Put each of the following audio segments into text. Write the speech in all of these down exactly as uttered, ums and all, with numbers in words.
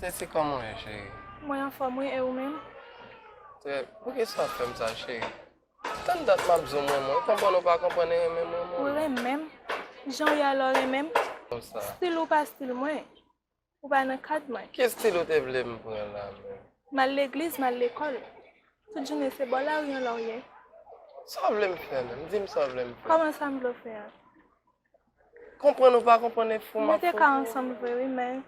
Jessie, kòman w ye, cheri? Mwen anfòm, wi, e ou menm? Trè, poukisa w ap fè m sa, cheri? Tann dat m ap di w m renmen w, konprann ou pa konprann e renmen m, renmen w. Ou renmen m? Jan w ye a la w renmen m? Konsa. Stil ou pa stil mwen. Ou pa nan kad mwen. Ki stil ou te vle m pran la menm? M al legliz, m al lekòl. Tout jounen se bò lari an la w ye. Sa w vle m fè menm? Di m sa w vle m fè. Kòman sa m vle w fè a? Konprann ou pa konprann e fou m ap fou. Nou te ka ansanm vre wi, men.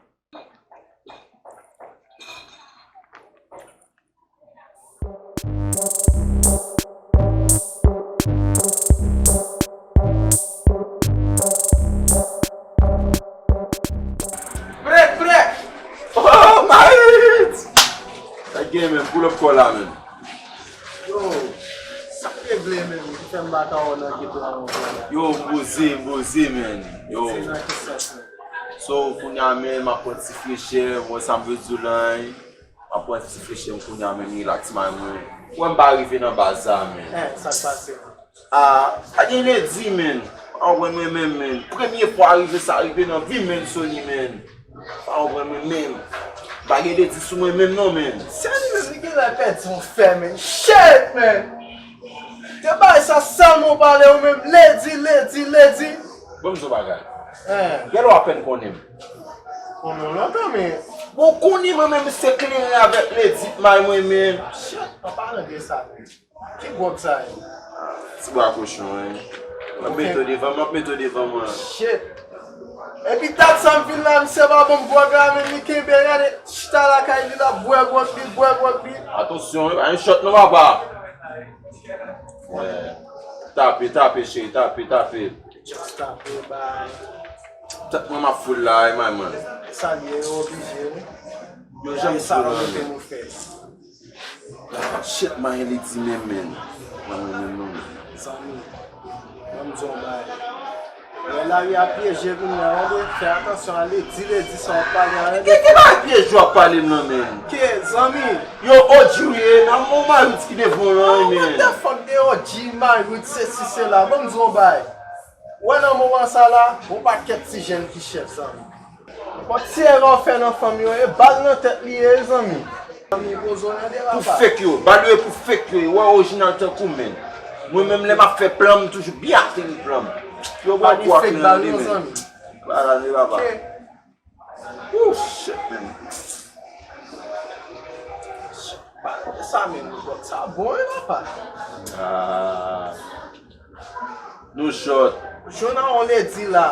Prèt, prèt! Oh, Marit! Sa k gen, men? Pull up kò la, men. Yo, sa k regle, men? Ki fè m pa ka wè w nan geto a ankò la? Yo, m poze, m poze, men. Yo. Se nan ki sans, men? So, kounye a, men, m ap pran ti frechè, m wè sa m vle di w lan. M ap pran ti frechè m kounye a, men, m rilaks, man, mwen. Ou wè m pa rive nan baz sa, men. Eh, sa k pase? Ah, pa gen ledi, men. Pa konprann mwen menm, men. Premye fwa rive sa rive nan vi m, men, Sony, men. Pa konprann mwen menm. Pa gen ledi sou mwen menm, non, men. Sony menm, li genlè pèdi yon fè, men. Shit, men. Te bay sa sèlman w pale, ou menm, ledi, ledi, ledi. Bon, m di w bagay. Eh. Gèlè w apèn konnen m. Konnen w lontan, men. Bon, konnen mwen menm se kleren avèk ledi k may mwen menm. Shit, an palan de sa menm. Ki gwòg sa ye? Ti bwa kochon, wi. M ap mete w devan mwen, m ap mete w devan mwen. Shit. Epi dat sa m vin la, misye pa ban m gwòg la, men li kenbe, gade, chita lakay li la, bwè gwòg li, bwè gwòg li. Atansyon, wi, pa yon shot non, papa. Wè. Tape, tape, cheri, tape, tape. Just tape, bay. Tèt mwen m ap foul la, wi, my man. Sa l ye, yo oblije, wi. Yo janm foul la, men. Shit, man, li di menm, men. Mwen, mwen, mwen, mwen. Zanmi, ban m di w yon bagay. Lè lari a pyeje kounye a, tande, fè atansyon a ledi, ledi sa w ap pale a, tande. Ki, ki bagay pyeje w ap pale m nan, men? Ke, zanmi? Yo, O G ou ye, nan mon mari ki devan w lan, men. What the fuck de O G, mari, sesi, sela, ban m di w yon bagay. Wè nan moman sa la, gon pakèt ti jèn ki chèf, zanmi. Nenpòt ti erè w fè nan fanmi w, e bal nan tèt li ye, zanmi. Zanmi, poze w nan de papa. Pou fake yo, bal yo e pou fake yo, e wè orijinal tankou m, men. Mwen menm, lè m ap fè plan, m toujou byen ateri plan m. Yo, bon, fake bal yo, men, zanmi. Bal nan de papa. Ooh, shit, man. Shit, pa kote sa, men, nou bòt sa bon, wi, papa. Ah. Nou short. Jwenn a on ledi la.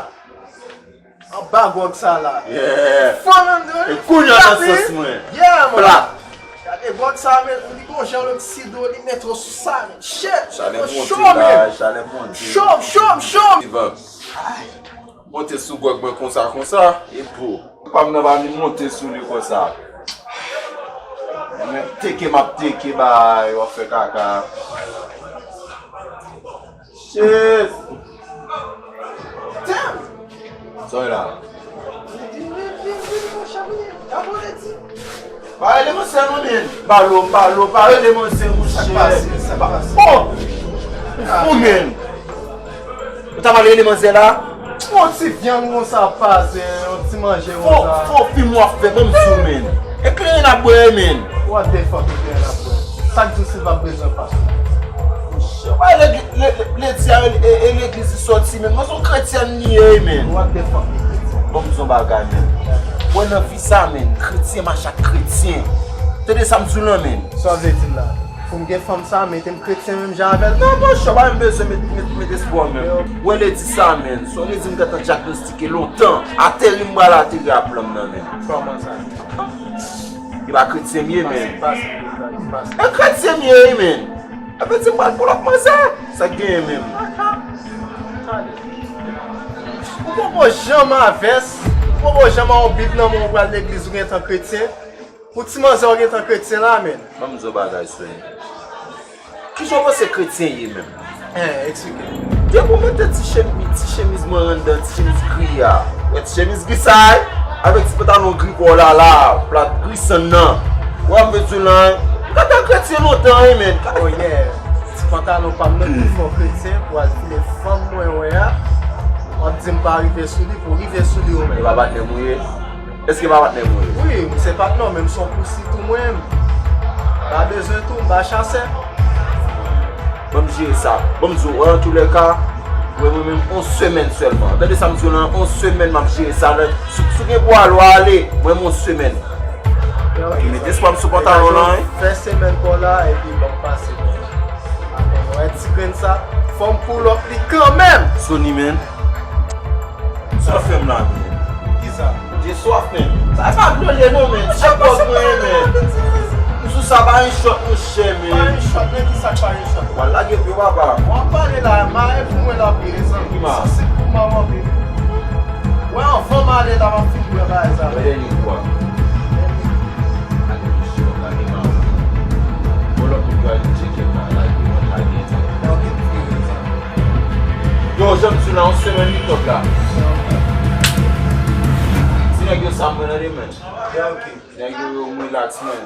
Anba gwòg sa la. Yeah. Fann anndan. E kounye a nan sans mwen. Yeah, man. Plat. Gade gwòg sa, men, li gon jan loksido, li mete w sou sa, men. Shit. Chalè monte la, chalè monte. Cho, cho, cho. Monte sou gwòg mwen konsa, konsa, e po. Pa m nan pa vin monte sou li konsa. Mwen teke m ap teke bay, w ap fè kaka. Shit! Damn! Sa w la? Pa rele manzè non, men. Balo, balo, pa rele manzè, monchè. Sa k pase? Sa k pase? Oh! Ou fou, men. Ou ta pral rele manzè la? Yon ti vyann konsa ap pase, yon ti manje konsa. Fo, fo fim w ap fè, ban m di w, men. Eklere n ap bwè, men. What the fuck, eklere n ap bwè? Sa k di w Silva bezwen pastè? Monchè, w pa ledi a, e, e, legliz li sòti, men. Mwen se yon kretyèn li ye, men. What the fuck, li kretyen? Ban m di w yon bagay, men. Wè nan vi sa, men, kretyen mache ak kretyen. Tande sa m di w lan, men. Sa w vle di m la? Pou m gen fanm sa, mete m kretyen menm jan avè l? Non, monchè, w pa menm bezwen met, met, met espwa w menm. Wè ledi sa, men. Se yon ledi m gentan dyagnostike lontan. Ateri m pral ateri a plan m nan, men. Kòman sa? E pa kretyen m ye, men. Pase, pase, pase. E kretyen m ye, men. Sa vle di m pral pou lòt manzè. Sa k genyen menm? Ou poko janm a vès, ou poko janm a yon bib nan men w, ou pral legliz, ou gentan kretyen. Pou ti manzè w gentan kretyen la, men. Ban m di w bagay, sè. Kijan w panse kretyen ye menm? Hein, eksplike. Depi w mete ti chemi-, ti chemiz mwen anndan, ti chemiz gri a. Wè ti chemiz gri sa a, avèk ti pantalon gri pa w la, la, plat gri sann nan. Wè m vle di w lan, m gentan kretyen lontan wi, men. Oh yeah. Ti pantalon pa m nan ki fè w kretyen, pou al file fanm mwen wè a. W ap di m pa rive sou li, pou w rive sou li ou menm. E pa patnè m ou ye? Èske pa patnè mwen ye? Wi, m se patnè w, men m se yon kousi tou mwen menm. M pa bezwen tou, m pa chasè. Ban m jere sa. Ban m di w, antoulèka, mwen, mwen menm, yon semèn sèlman. Tande sa m di w lan, yon semèn m ap jere sa. Si, si w gen pou ale, w ale. Mwen, yon semèn. Ok, met espwa m sou pantalon lan, wi. Fè semèn pa w la, epi ban m pase. Apre, wè ti grenn sa, fò m pull up li kanmenm. Sony, man. Sa fè m la, men. Kisa? Te swaf, men. Sa e pa dlo li ye non, men. Ti chèpòt mwen, men. M sou sa pa yon shot, monchè, men. Pa yon shot, men kisa k pa yon shot? W al lage pye w, papa. W ap pale la, mare pou mwen la, pi rezon. Ki mare? Sou sit pou m ap anpe. Wè, anvan m ale la, m ap fin bwè bagay sa. Wè, dènye fwa. Lage monchè, lage mare. Bon, lòt moun yo al tcheke m la, lage, mwen lage. Ok, pi rezon. Yo, jan m di w la, yon semèn li top la. Si nèg yo sa mwen nan demen. Ya, ok. Nèg yo, yo m relax, man.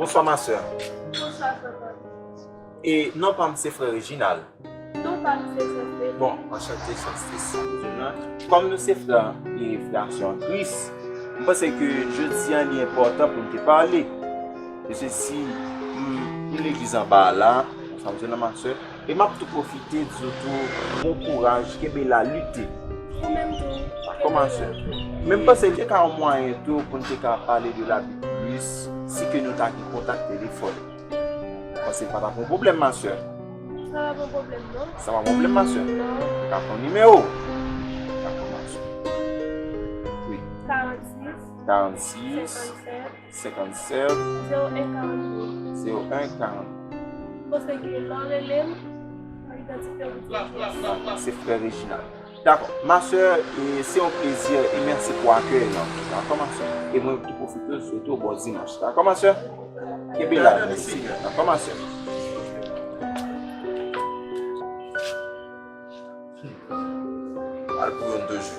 Bonswa, ma sè. Bonswa, frè Patrice. E non pa m se frè Reginald. Non pa m se Sante. Bon, anchante, Sante. Kòm nou se frè e frè sè an Kris, m panse ke jodi a li enpòtan pou n te pale. Paske si m, m legliz anba a la, sa m di w la, ma sè, e m ap tou pwofite di w tou, bon kouraj, kenbe la, lite. Ou menm tou. Dakò, ma sè. Men m panse li te ka yon mwayen tou pou n te ka pale de Labib plis, si ke nou ta gen kontak telefòn. Panse pa t ap yon pwoblèm, ma sè. Sa pa yon pwoblèm, non. Sa pa yon pwoblèm, ma sè. Non. Ka pran nimewo. Dakò, ma sè. Wi. Karannsis. Karannsis. Senkannsèt. Senkannsèt. Zewo en karannde. Zewo en karannde. Panse ke lè w rele m, idantite w di. Se frè Reginald. Dakò. Ma sè, e, se yon plezi e mèsi pou akèy lan. Dakò, ma sè. E mwen tou pwofite swete w bon dimanch. Dakò, ma sè? Kenbe la, mèsi. Dakò, ma sè. Al pou youn toujou.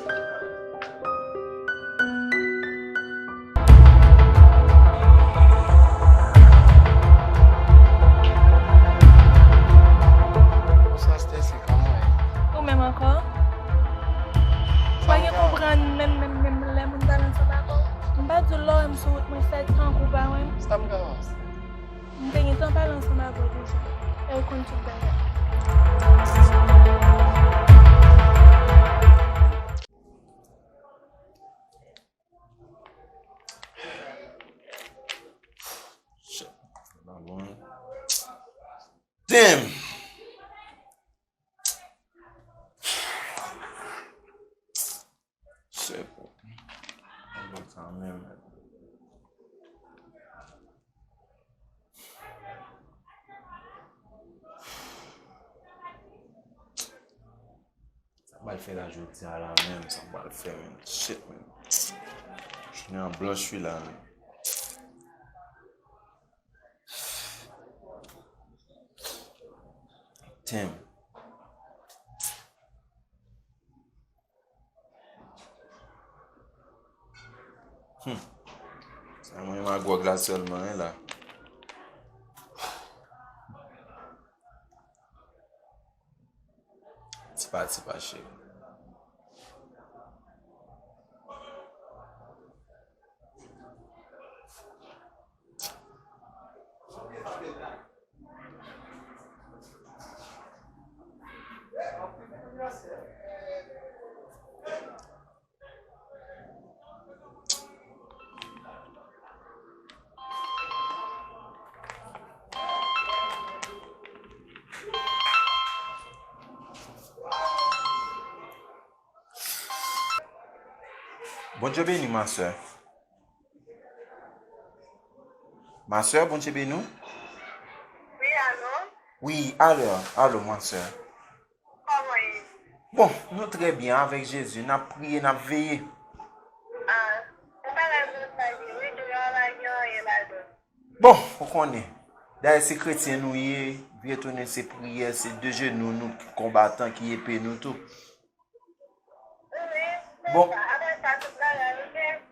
Bonswa, Stacy, kòman w ye? Ou menm ankò? Ou pa gen konprann menm, menm, menm lè moun pale ansanm avè w. M pa di w lè w wè m sou wout mwen fè tankou w pa wè m. Sa m ka wè? M te gentan pale ansanm avè w deja. E ou konn tout bagay. Shit. Damn! Shit. Mwen sa menm. Sa m pral fè la jodi a la menm, sa m pral fè menm. Shit, man. Jounen an blanch wi la menm. Damn. Hmm. Sa mwen ma gwòg la sèlman, en la. Tipa, tipa, cheri. Bondye beni, ma sè. Ma sè, Bondye beni w. Wi, alo? Wi, alo, alo, ma sè. Kòman ye? Bon, nou trè byen avèk Jezi, n ap priye, n ap veye. Ah, se bagay bon sa ye, wi, doulè a pa gen anyen ladan l. Bon, ou konnen. Dayè se kretyen nou ye, vye tounen se priyè, se de jenou nou ki konbatan, ki epe nou tou. Bon.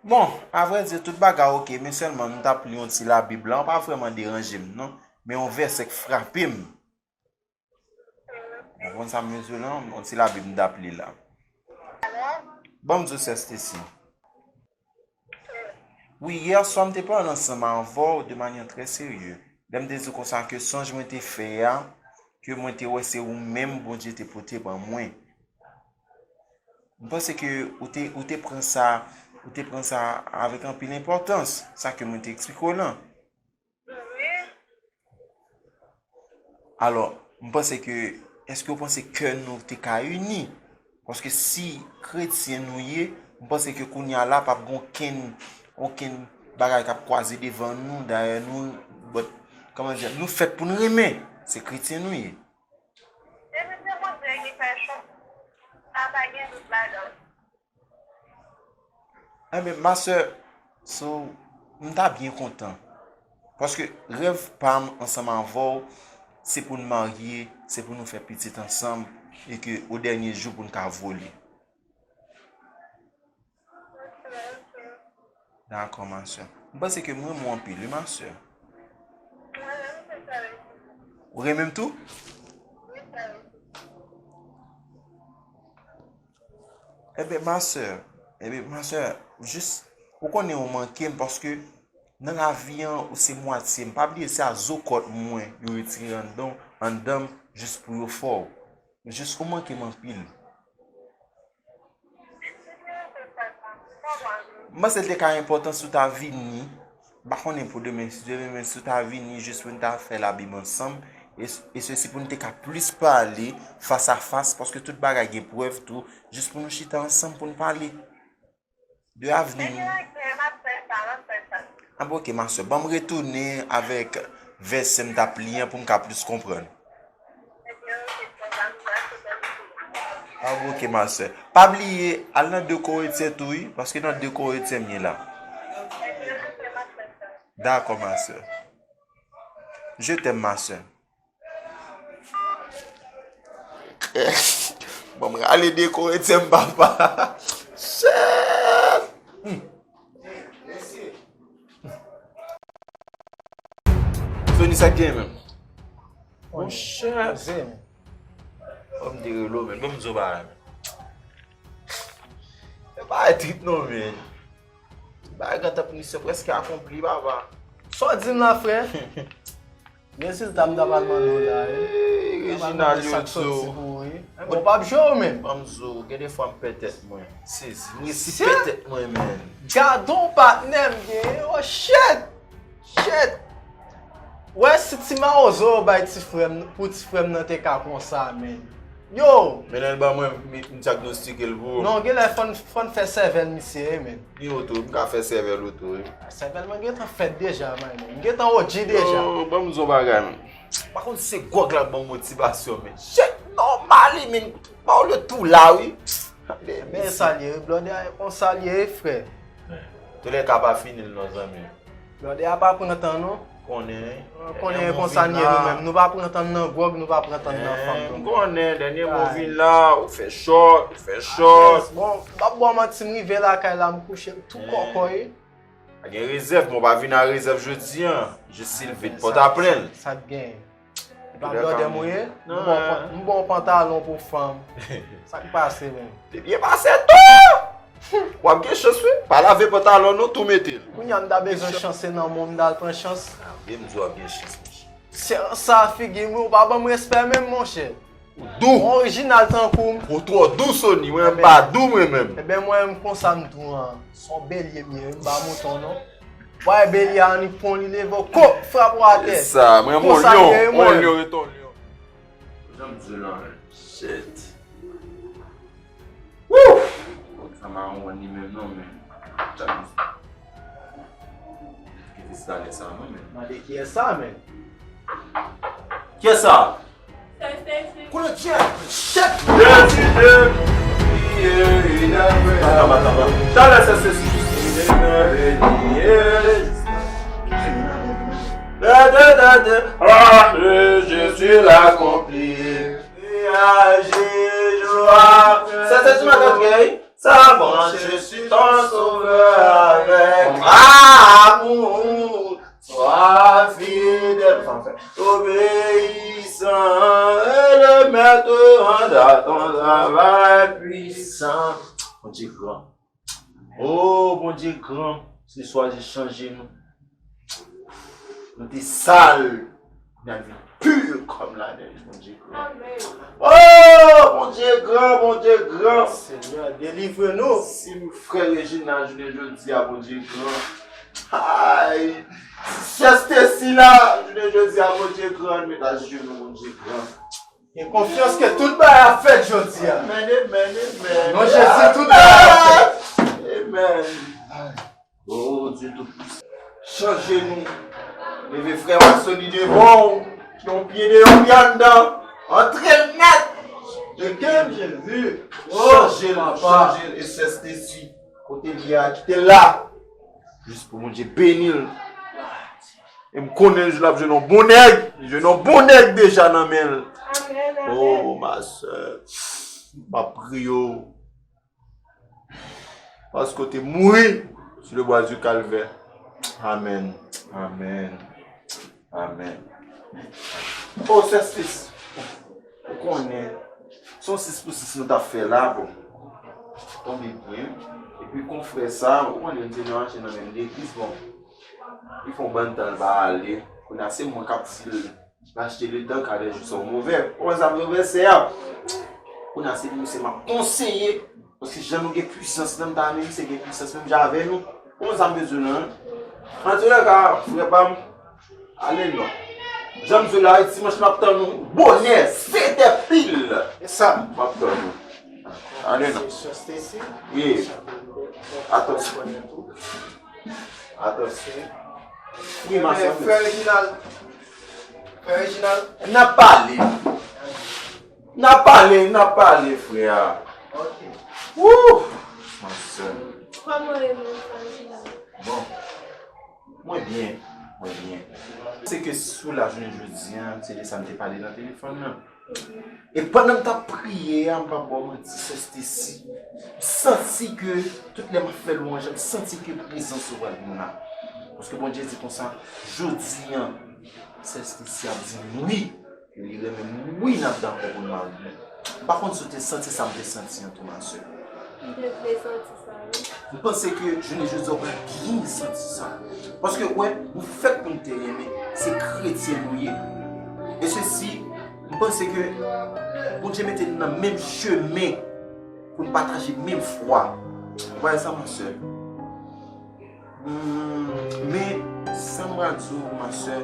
Bon, avrèdi, tout bagay oke, men sèlman m t ap li yon ti Labib la, pa vrèman deranje m, non. Men yon vèsè k frape m. Ou konprann sa m vle di w lan? Yon ti Labib m t ap li la. Ban m di w, sè Stacy. Wi, yè swa m te pale ansanm avè w de manyè trè serye. Lè m te di w konsa ke sonj mwen te fè a, ke mwen te wè se ou menm Bondye te pote ban mwen. M panse ke ou te, ou te pran sa, ou te pran sa avèk anpil enpòtans, sa ke mwen te eksplike w lan. Alò, m panse ke, èske w panse kè nou te ka ini? Paske si kretyen nou ye, m panse ke kounye a la p ap gen okenn, okenn bagay k ap kwaze devan nou, dayè nou, but, kòman di, nou fèt pou n renmen, se kretyen nou ye. Depi se Bondye ki fè chwa, sa pa gen dout ladan l. Enben, ma sè, so, m ta byen kontan. Paske rèv pa m ansanm avè w, se pou n marye, se pou nou fè pitit ansanm, e ke o dènye jou pou n ka vole. Dakò, ma sè. M panse ke m renmen w anpil, wi, ma sè. Ou renmen m tou? Enben, ma sè, enben, ma sè, jis, ou konnen ou manke m, paske nan lavi an, ou se mwatye m. Pa bliye, se a zo kòt mwen yo retire anndan, anndan m, jis pou yo fè w. Jis ou manke m anpil. M panse l te ka enpòtan si w ta vini. M pa konnen pou demen, si Dye vle, men si w ta vini jis pou n ta fè Labib ansanm, e, e sesi pou n te ka plis pale fas a fas, paske tout bagay gen prèv tou, jis pou nou chita ansanm pou n pale de avni nou. Anben, oke, ma sè, ban m retounen avèk vèsè m t ap li an pou m ka plis konprann. Ah, ok, ma sè. Pa bliye, al nan de Korentyen tou, wi, paske nan de Korentyen m ye la. Dakò, ma sè. Je t'aime, ma sè. Bon, m rale de Korentyen m, papa. Shit! Sony, sa k gen menm? Monchè. Poze, men. Ban m de relo, men. Ban m di w bagay, men. E pa trip non, men. Bagay gentan misyon prèske akonpli, papa. Sa w di m la, frè? Rezilta m ta pral mande w la, wi. Reginald yo di w. Bon, w p ap jwe w menm. Ban m di w, gen de fwa m pè tèt mwen. Sezi, m resi pè tèt mwen, men. Gadon patnè m genyen, oh shit! Shit! Wè si ti mawozo yo bay ti frè m, pou ti frè m nan te ka konsa, men. Yo! Men lè l ban mwen, m, m dyagnostike l pou ou. Non, genlè fò n, fò n fè sèvèl misye, men. Ni oto, m ka fè sèvèl oto, wi. Sèvèl mwen gentan fèt deja, man. M gentan O G deja. Yo, ban m di w bagay, men. Pa konn se gwòg la k ban m motivasyon, men. Shit, nòmal, men. Pawòl yo tou la, wi. Men sa l ye, wi, blòdè a, e konsa l ye, wi, frè. Toulèka pa fini l non, zanmi. Blòdè a pa pran tan, non. Konnen. Konnen e konsa n ye nou menm. Nou pa pran tan nan gwòg, nou pa pran tan nan fanm, non. M konnen, dènye mo vin la, ou fè chòt, ou fè chòt. Bon, m p ap ba w manti, m rive lakay la, m kouche, m tou kòkòy. Pa gen rezèv, bon, pa vin a rezèv jodi a. Jis si l vid, pòt a plen. Sa k gen? E pa blòdè m ou ye? M bon, m bon pantalon pou fanm. Sa k pase, menm? Te byen pase tou! W ap gen chans, wi. Pa lave pantalon, non, tou mete l. Kounye a, m ta bezwen chans, se nan men w m t al pran chans. Ah, wi, m di w ap gen chans, monchè. Se sa, figi m, wi, ou pa ban m respè menm, monchè. Ou dou. Yon orijinal tankou m. Ou twò dou, Sony. Mwen, m pa dou, mwen menm. Ebyen, mwen, m konsa, m dou an. Se yon belye m ye, m pa mouton, non. Wè, belye a annik pran li leve, kòk, frape w atè. Se sa, mwen, m yon lyon, yon lyon, ret yon lyon. Jan m di w lan, shit. Woo! Sa mawon li menm non, men. Kite sa lè sa, mwen, men. Mande kiyès sa, men. Kiyès sa? Koulè Jack, shit! Deside priye e dapre. Talè se se si. Ah, Jésus l'accompli. Sèt è di maten, ok? Sa bon, San e le mèt an ta ton travay pwisan. Bondye gran. Oh, Bondye gran. Se chwazi chanje nou. Nou te sal. Nou vin pi kòm la nèj, Bondye gran. Oh, Bondye gran, Bondye gran. Senyè, delivre nou. Si m frè Reginald jounen jodi a, Bondye gran. Ay, si sè Stacy la, jounen jodi a, Bondye gran, met ajenou, Bondye gran. Gen konfyans ke tout bagay ap fèt jodi a. Amen, amen, amen. Non Jezi, tout bagay ap fèt. Amen. Oh, Dye Toupisan. Chanje nou. Leve frè Masoni devan w. Yon pye deyò, yon pye anndan. Antre l nèt. Chanje l. Chanje l. E sè Stacy. Kote l ye a, kite l la. Jis pou Bondye beni l. E m konnen jou l ap jwenn yon bon nèg. Li jwenn yon bon nèg deja nan men l. Amen, amen. Oh, ma sè. M ap priye w. Paske w te mouri sou le bwa di kalvè. Amen. Amen. Amen. Oh, sè Stacy. Ou konnen. Se yon sis pou sis nou t ap fè la, bon. Tonbe byen. Epi konfrè sa, ou konnen m te nan mache nan menm legliz, bon. Li fè yon bann tan l pa ale. Kounye a se mwen k ap di l, l achte letan, kalè jou sa w move. Ou wè sa m move, sè a. Kounye a se misye m ap konseye. Paske jan nou gen pwisans nan, m ta renmen misye gen pwisans menm jan avè nou. Ou konn sa m bezwen nan, antouka, frè pa m, ale non. Jan m di w la, dimanch m ap tann ou bonè, sèt è pil. E sa. M ap tann ou. Ale non. Wi. Atansyon. Atansyon. Wi, ma sè. Frè Reginald. Frè Reginald. N ap pale. N ap pale, n ap pale, frè. Ok. Wouh! Ma sè. Kòman w ye menm, frè Reginald? Bon. Mwen byen, mwen byen. Se ke si w la jounen jodi a, se de sa m te pale nan telefòn nan. E pandan m t ap priye a, m p ap ba w manti, sè Stacy. M santi ke tout lè m ap fè lwanj, m santi ke prezans ou pral vin la. Paske Bondye di konsa, jodi a, sè Stacy ap di m wi. Li renmen m, wi, n ap dakò pou n marye. M pa konn si w te santi sa m te santi an tou, ma sè. M te vle santi sa, wi. M panse ke jounen jodi a w pral byen santi sa. Paske, w wè, nou fèt pou n te renmen. Se kretyen nou ye. E sesi, m panse ke Bondye mete n nan menm chemen pou n pataje menm fwa. Ou pa wè sa, ma sè? Hmm, men, sa m pral di w, ma sè,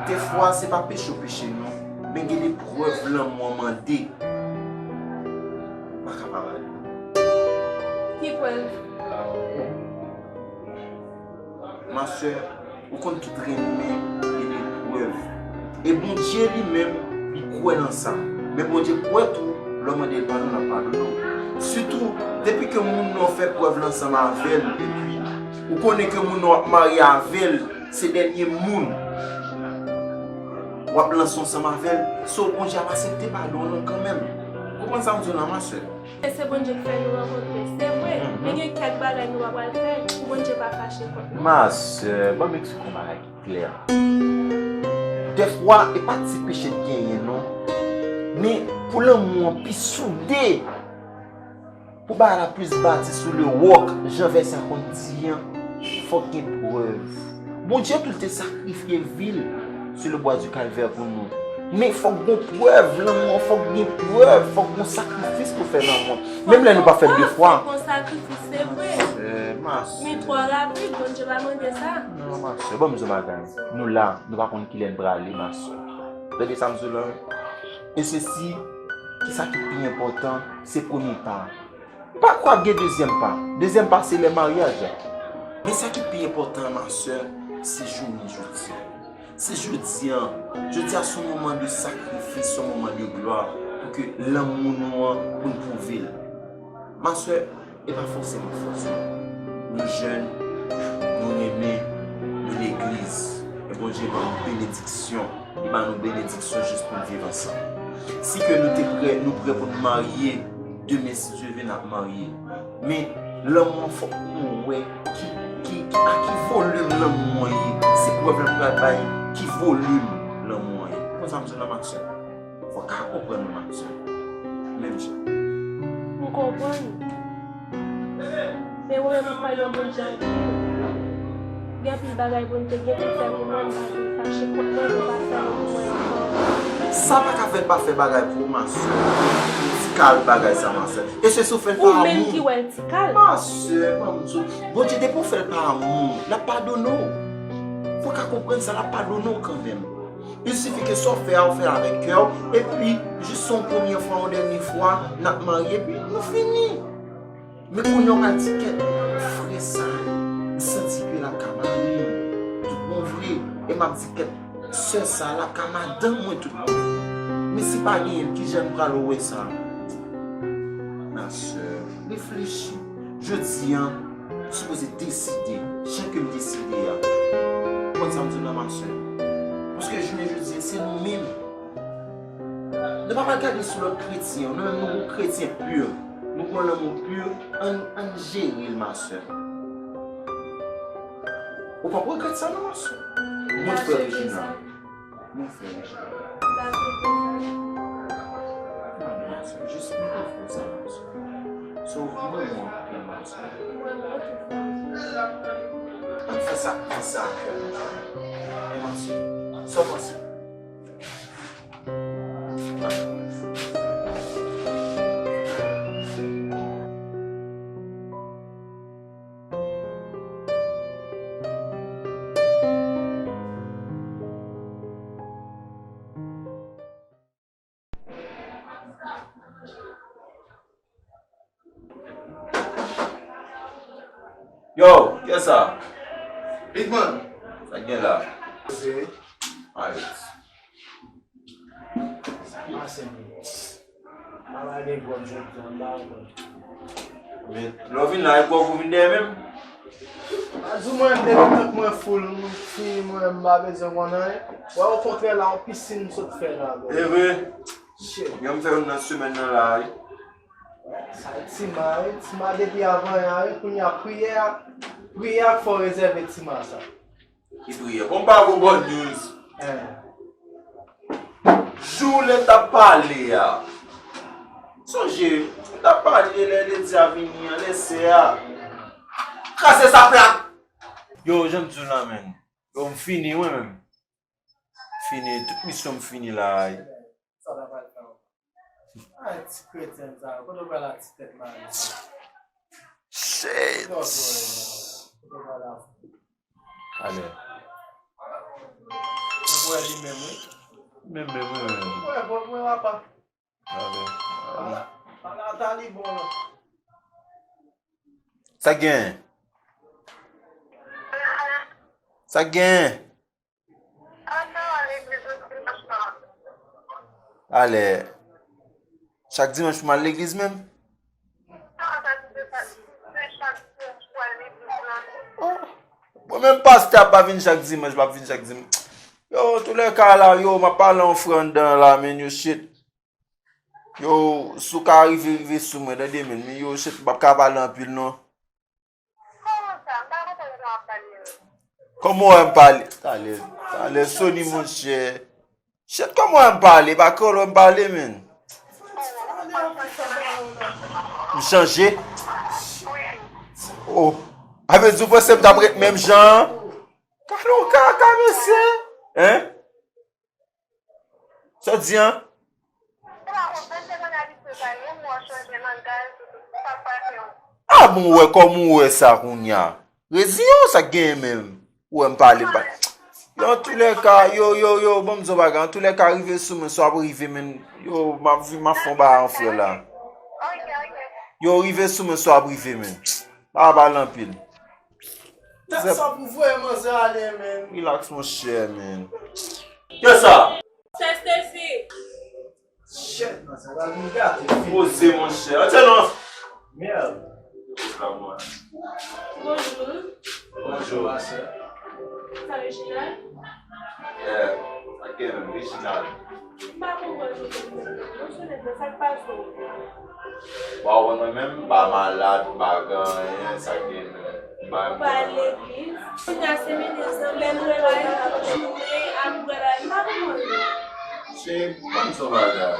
defwa, se pa peche w peche, non. Men gen de prèv lanmou an mande. M pa ka pa ba li. Ki prèv? Ma sè, ou konn tout renmen gen de prèv. E Bondye li menm, li kwè nan sa. Men Bondye kwè tou, lè w mande l padon, l ap padone w. Sitou, depi ke moun nan w fè prèv l ansanm avè l, epi ou konnen ke moun nan w ap marye avè l, se dènye moun w ap lanse ansanm avè l, so Bondye ap aksepte padon w lan kanmenm. Ou konprann sa m di w la, ma sè? E se Bondye k fè nou rankontre, se vre, men gen kèk bagay nou pa pral fè pou Bondye pa fache kont nou. Ma sè, ban m eksplike yon bagay ki klè. Dèfwa, e pa ti peche n genyen, non. Men, pou lanmou an pi soude, pou bagay la plis bati sou le wòk, jan vèsè a konn di an, fòk gen prèv. Bondye tou te sakrifye vi l sou le bwa di kalvè pou nou. Men fòk gon prèv, lanmou an fòk gen prèv, fòk gon sakrifis pou fè lanmou an. Menm lè nou pa fè de fwa. Fòk gon sakrifis, se vre. Eh, ma sè. Men twò rapid, Bondye pa mande sa. Non, ma sè, ban m di w bagay. Nou la, nou pa konn kilè n prale, ma sè. Tande sa m di w la, wi. E sesi, kisa ki pi enpòtan, se premye pa. M pa kwè ap gen dezyèm pa. Dezyèm pa se lè maryaj la. Men sa ki pi enpòtan, ma sè, se jounen jodi a. Se jodi a. Jodi a se yon moman de sakrifis, se yon moman de glwa pou ke lanmou nou an, pou n pwouve l. Ma sè, e pa fòseman fòs nou. Nou jèn, nou renmen, nou legliz. E Bondye ban nou benediksyon. Li ba nou benediksyon jis pou n viv ansanm. Si ke nou te prè, nou prè pou n marye demen, si Dye vle, n ap marye. Men, lanmou an fòk nou wè ki, ki, ki, a ki volim lanmou an ye. Se prèv la pral bay ki volim lanmou an ye. Sa m di w la, ma sè. Fò w ka konprann mwen, ma sè. Menm jan. M konprann. Men ou menm ou pale yon moun jan anpil. Gen anpil bagay pou n te gen pou fè pou mwen, m pa vin fache kont mwen, m pa fè l pou mwen ankò. Sa pa ka fè l pa fè bagay pou ou, ma sè. Ti kal bagay sa, ma sè. E se si w fè l pa amou. Ou menm ki wè l ti kal. Ma sè, ban m di w, Bondye depi w fè l pa amou, l ap padone w. Fò w ka konprann sa, l ap padone w kanmenm. Il suffit que sa w fè a, w fè avèk kè w, epi jis se yon premye fwa, yon dènye fwa, n ap marye, epi nou fini. Men kounye a w pral di kèt frè sa, m santi ke l ap ka mari m tout bon vre, e m ap di kèt sè sa, l ap ka madanm mwen tout bon vre. Men si pa genyen l, kijan n pral wè sa? Ma sè, reflechi. Jodi a, ou sipoze deside, jan ke m deside a. Ou konn sa m di w la, ma sè? Paske jounen jodi a, se nou menm. Nou pa pral gade sou lòt kretyen, nou menm nou gon kretyen pi. Nou gon lanmou pi, ann, ann jere l, ma sè. Ou p ap regrèt sa, non, ma sè. Mon frè Reginald. Mon frè Reginald. Non, non, ma sè, jis nou pa fè sa, ma sè. So, mwen, mwen, mwen, ma sè. Ann fè sa k pi sa a fè, ma sè. E ma sè, sa w panse? Yo, kiyès sa? Big man. Sa k gen la? Poze. Alright. Pase m. Ala gen gwòg jodi a, m pa konn. Men, lè w vin la, e gwòg ou vin dèyè menm? A di mwen, depi tank mwen full, m fini, mwen, m pa bezwen konn anyen. Wè, okontrè, la, yon pisin m sot fè la, bro. E vre? Shit. Yo, m fè youn nan semèn nan la, wi. Sa e tima, wi. Tima depi avan yè a, wi. Kounye a, priyè a, priyè a k fè w rezève tima sa. Ki priyè? Bon, m pa gon bòn news. Eh. Jou lè n t ap pale a. Sonje, n t ap pale de lè ledi a vini an, lè sè a. Kraze sa plat! Yo, jan m di w la, menn. Yo, m fini, mwen menm. Fini, tout misyon m fini la. Sa w ta pral fè ankò? Ay, ti kretyen sa yo, kote w pral ak ti tèt mare sa? Shit! Kote w pral la? Kote w pral la? Ale. Mwen wè li menm, wi. Menm, menm, wi, menm. Mwen wè, bon, mwen wè pa. Ale, ale. Ala, ala, talibon, non. Sa gen? Sa gen? Ale, chak dimanch pou m al legliz menm? Oh. Bon, menm pastè a pa vin chak dimanch, pa vin chak dimanch. Yo, toulèka la, yo, m ap pale yon frè anndan la, men yo, shit. Yo, si w ka rive, rive sou mwen, tande, men, men yo, shit, m p ap ka pale anpil, non. Kòman sa? M pa konprann jan w ap pale yo. Kòman w wè m pale? Talè, talè, Sony, monchè. Shit, kòman w wè m pale? Pa kòl wè m pale, menn. M chanje? Oh. A vle di w panse m t ap ret menm jan an? Gade yon kaka, mesye. Hein? Sa w di an? Ah bon, w wè kòman w wè sa kounye a. Reziyen w, sa k genyen menm. Ou wè m pale, m pa. Yo, antoulèka, yo, yo, yo, ban m di w bagay. Antoulèka, rive sou mwen, si w ap rive, menn. Yo, m ap vin, m ap fè yon bagay an frè la. Yo, rive sou mwen, si w ap rive, menn. Pa pale anpil. Tèt sa pou voye manzè ale, menn. Relax, monchè, menn. Kiyès sa? Sè Stacy. Shit, manzè, la vin gate. Poze, monchè. Atè non. Mèd. Bonjou. Bonjou, ma sè. Sa Reginald? Yeah, sa gen menm, Reginald. M pa konprann ou menm. Mwen sonnen sa k pase w. Wa wè mwen menm, m pa malad, m pa gen anyen, sa gen menm. M pa menm. Ou pa al legliz? Kounya se mennen zanmi m, mwen la, ap jounen, ap bwè la, m pa konprann ou. E, ban m son bagay.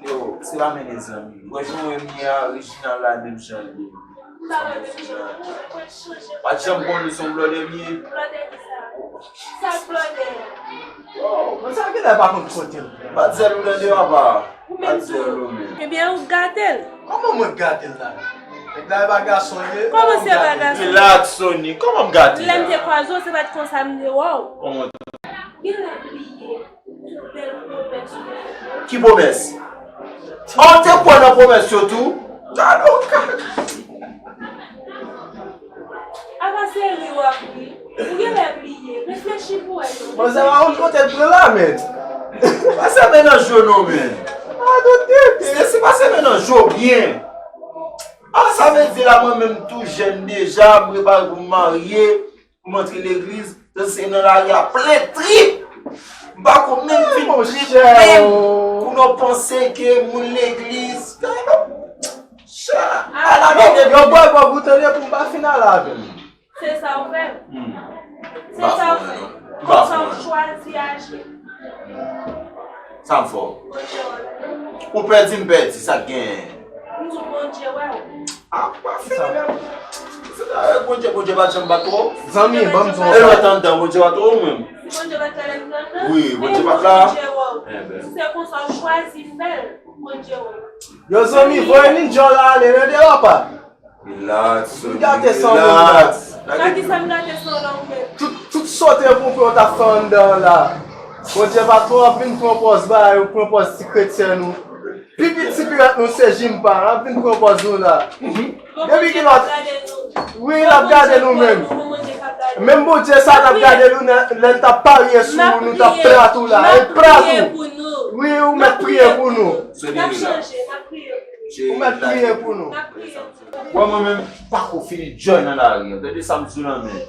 Yo, se pa mennen zanmi. Wè jan w ye a, Reginald la menm jan l ye. M pa wè menm jan, mwen, mwen chanje. Pa t janm konnen se yon blòdè m ye. Blòdè ki sa? Sa k blòdè a? Oh, mwen sa genlè pa konn kote l. Bat zèl ou tande papa. Bat zèl ou menm. Ebyen, ou gate l. Kòman mwen gate l la? Nèg la e pa gason l ye. Kòman se pa gason? Rilaks, Sony. Kòman m gate l la? Lè m te kwaze w, se pa t konsa m te wè w. Kòman? Genlè bliye. Ki pwomès? An, w te kwè nan pwomès yo tou? Gade w ka. Apa se ri w ap ri? Ou genlè bliye. Reflechi pou wè non. Manzè pa konn kote l pran la, men. Pa se men nan jwe non, men. Se, se pa se men nan jwe byen. Ah, sa vle di la, mwen menm tou jèn deja, m prepare pou m marye. Pou m antre legliz, se nan lari a plen trip. M pa ko menm fin trip menm. Pou nou panse ke moun legliz, gade nou. Ala mède yo bwè bò goute de pou m pa fin ale avè l. Se sa w fè. Se sa w fè. Konsa w chwazi aji. Sa m fè w? Ou pèdi, m pèdi, sa k genyen? M di w Bondye wè w. Ah, pa fini menm. Se ta, Bondye, Bondye pa t janm bat twò. Zanmi, ban m di w. E lòt anndan, Bondye pa t twò ou menm? Si Bondye pa t la, lè m t anndan. Wi, Bondye pa t la. Bondye wè w. Si se konsa w chwazi fè l, Bondye wè w. Yo, zanmi, voye Ninja la ale, tande papa. Rilaks, Sony, rilaks. Gade sa m gate san w la ou menm. Tout, tout sote ponpe w t ap fè anndan an la. Bondye pa twò ap vin pran pòz bagay ou, pran pòz ti kretyen nou. Pi piti pirèt nou se Jimpa, l ap vin pran pòz nou la. Depi kilè? Wi, l ap gade nou menm. Menm Bondye sa t ap gade nou lè, lè l t ap parye sou ou, nou t ap plat ou la. E plat ou. Wi, ou mèt priye pou nou. Ou mèt priye pou nou. Wè mwen menm, m pa ko fini djòy nan lari an. Tande sa m di w lan men.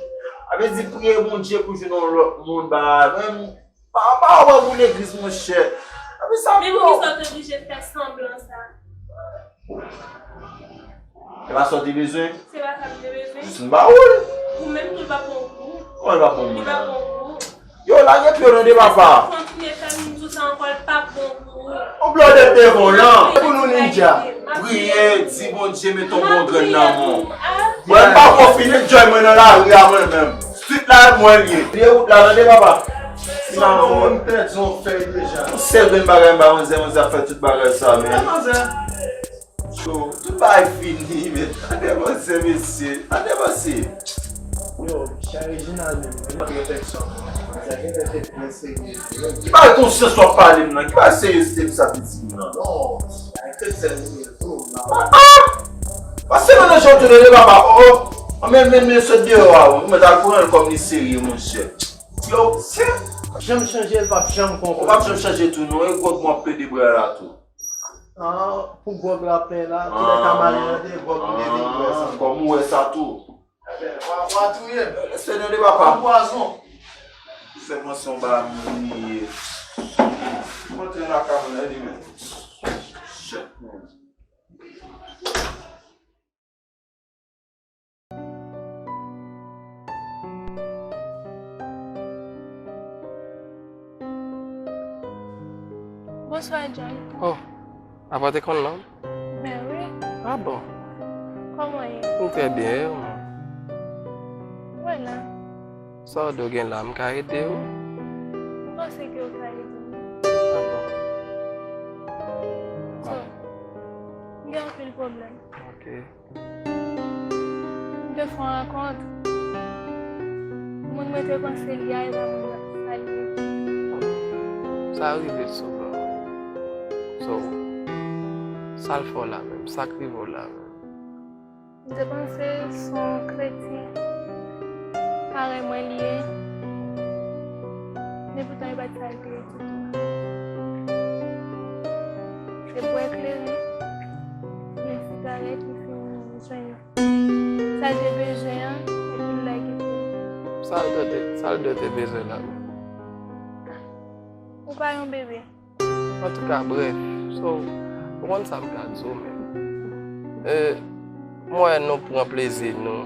A vle di priye Bondye pou jwenn yon lòt moun ba mwen. Pa, pa wè pou legliz monchè. Epi sa men pou kisa w te oblije fè sanblan sa? E pa sa w te bezwen? Se pa sa m te bezwen. Jis m ba ou l. Ou menm tou l pa bon pou ou. Kòman l pa bon pou mwen? Li pa bon pou ou. Yo, lage pye w tande papa. Kontinye fè moun di w sa ankò, l p ap bon pou ou. Yon blòdè devan w lan. Pou nou Ninja. Priye, di Bondye mete yon bon grenn nan men w. Mwen m pa ko fini djòy mwen nan lari a mwen menm. Swit la e mwen l ye. Bliye wout la tande papa. Sinon mwen m pèdi yon fèy deja. Yon sèl grenn bagay m ba manzè, manzè ap fè tout bagay sa men. Manzè. Yo, tout bagay fini, men tande manzè, mesye. Tande manzè. Yo, chay Reginald menm, li pa refleksyon. Sa genlè te byen serye. Ki bagay konsyans w ap pale m nan? Ki bagay seryozite m sa te di m nan? Non, ay kretyen li ye tou, m pa. Ah, ah! Pase nan jan w toune de papa, oh, oh. Anmè, men, men, sot deyò a, ou mèt al pran l kòm li serye, monchè. Yo, se. Janm chanje, l p ap janm konprann. Ou p ap janm chanje tou, non. E gwòg mwen ap plede bwè la tou. Ah, pou gwòg la plen la, kilè ka mare tande, gwòg li te vin bwè sa. Kòm ou wè sa tou. Ebyen, w a, w a touye m. Lese tande papa. Pwazon. Sèlman se yon bagay moun li ye. Mwen te nan lakay mwen, li menm. Shit, man. Bonswa, John. Oh, apa te konn non? Ben wi. Ah bon? Kòman w ye? M trè byen, e ou menm? Mwen la. Sa w di w gen la, m ka ede w? M panse ke w ka ede m. Ah bon? So, m gen anpil pwoblèm. Ok. M te fè yon rankont. Moun mwen te panse li a, e pa moun sa li ye. Sa rive souvan. So, sa l fè w la menm? Sa k rive w la menm? M te panse se yon kretyen parèy mwen li ye. Men poutan, e pa t sa l te ye ditou. Se bwè kleren, men sigarèt, li fin jwenn. Sa l te bezwen an, epi l lage pou li. Sa l te, sa l te bezwen la menm? Ou pa yon bebe. Antouka, brèf, so, ou konn sa m ka di w menm. E, m wè nou pran plezi nou.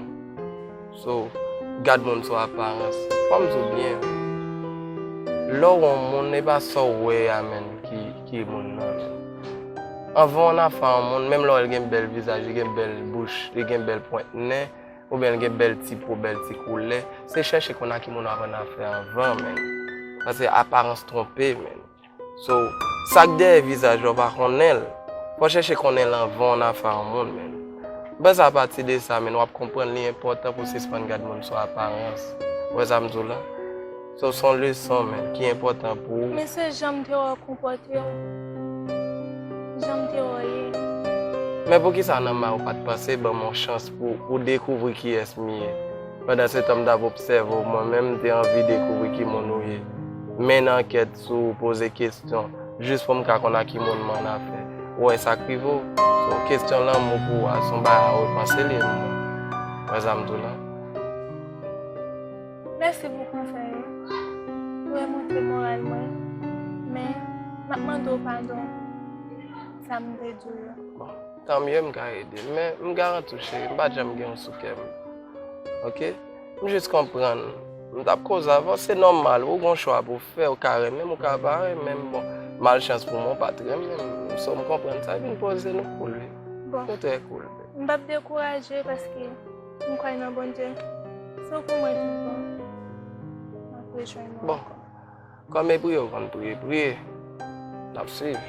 So, gad moun sou aparans. Fò m di w byen. Lè w wè yon moun, e pa sa w wè a menm ki, ki moun nan menm. Anvan w nan afè yon moun, menm lè w wè l gen bèl vizaj, li gen bèl bouch, li gen bèl pwent nen, oubyen l gen bèl ti po, bèl ti koulè, se chèche konn a ki moun w ap nan afè anvan menm. Paske aparans twonpe menm. So, sa k dèyè vizaj la, w pa konnen l. Fò w chèche konnen l anvan w nan afè yon moun menm. Mwen panse apati de sa menm, w ap konprann li enpòtan pou w sispann gad moun sou aparans. Ou wè sa m di w la? So, se yon leson menm ki enpòtan pou ou. Men se jan m te wè w konpòte w. Jan m te wè w ye. Men poukisa nan ma ou pa t panse ban m yon chans pou ou dekouvri kiyès m ye? Pandan se tan m t ap obsève w, mwen menm m te anvi dekouvri ki moun ou ye. Mennen ankèt sou ou, poze kesyon, jis pou m ka konn a ki moun m annafè. Ou wè sa k rive w? So, kesyon lanmou pou ou a, se yon bagay a repanse li ye, mwen. Ou wè sa m di w la? Mèsi pou konsèy yo. Ou remonte moral mwen. Men, m ap mande w padon. Sa m te di w yo. Bon, tanmye m ka ede. Men, m garanti w, cheri, m pa t janm gen w sou kè m. Oke? M jis konprann. M t ap koze avè w, se nòmal, ou gon chwa pou w fè, ou ka renmen m, ou ka pa renmen m. Bon, malchans pou mwen, ou pa t renmen m. So, m konprann sa, epi n poze nou koul, wi. Bon. Nou trè koul, baby. M p ap dekouraje paske m kwè nan Bondye. Se w pou mwen tout bon. M ap rejwenn ou ankò. Bon. Kòm e priye w konn priye, priye. N ap swiv.